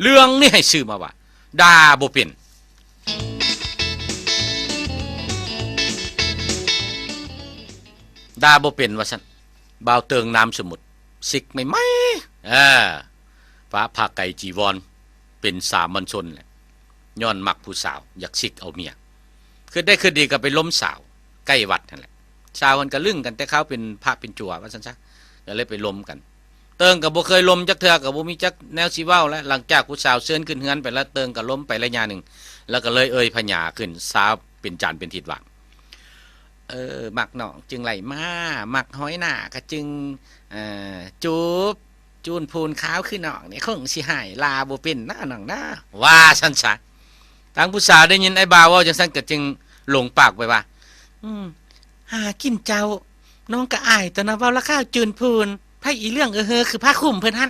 ເລື່ອງນີ້ໃຫ້ຊື່ມາວ່າ ດ່າບໍ່ເປັນ ດ່າບໍ່ເປັນວ່າຊັ້ນ. ບ່າວເຕີງນາມສົມມຸດ ສິກໃໝ່ໆ ເອີ ປະຜ້າໄກຈີວອນ ເປັນສາມັນຊົນແຫຼະ ຍ້ອນມັກຜູ້ສາວ ຢາກສິກເອົາເມຍ ຄິດໄດ້ຄິດດີກໍໄປລົມສາວໃກ້ວັດຫັ້ນແຫຼະ. ສາວຫັ້ນກໍລຶ້ງກັນແຕ່ຄາວເປັນພະເປັນຈົວວ່າຊັ້ນຊະ ກໍເລີຍໄປລົມກັນ. ເຕີງກໍບໍ່ເຄີຍລົມຈັກເທື່ອ ກໍບໍ່ມີຈັກແນວຊິເວົ້າແຫຼະ. ຫຼັງຈາກຜູ້ສາວເຊີນຂຶ້ນເຮືອນໄປແລ້ວ ເຕີງກໍລົມໄປໄລຍະໜຶ່ງ ແລ້ວກໍເລີຍເອີ່ຍພະຫຍາຂຶ້ນ ສາວເປັນຈານເປັນທິດວ່າ ເອີ ມັກນ້ອງຈຶ່ງໄຫຼມາ ມັກຫອຍໜ້າກໍຈຶ່ງ ເອີ ຈູບ ຈູນພູນຂາວຄືນ້ອງນີ້ ຄົງຊິຫາຍ ຫຼ້າບໍ່ເປັນນະນ້ອງນະ ວ່າຊັ້ນຊະ. ທາງຜູ້ສາວໄດ້ຍິນອ້າຍບ່າວເວົ້າຈັ່ງຊັ້ນກໍຈຶ່ງຫຼົງປາກໄປວ່າ ອືມ ຫາກິນເຈົ້າ ນ້ອງກໍອາຍຕົວະນະ ເວົ້າລະຄາວຈູນພູນ ໃຜອີເລື່ອງເອີເຮີຄືຜ້າຄຸມເພິ່ນຫັ້ນ.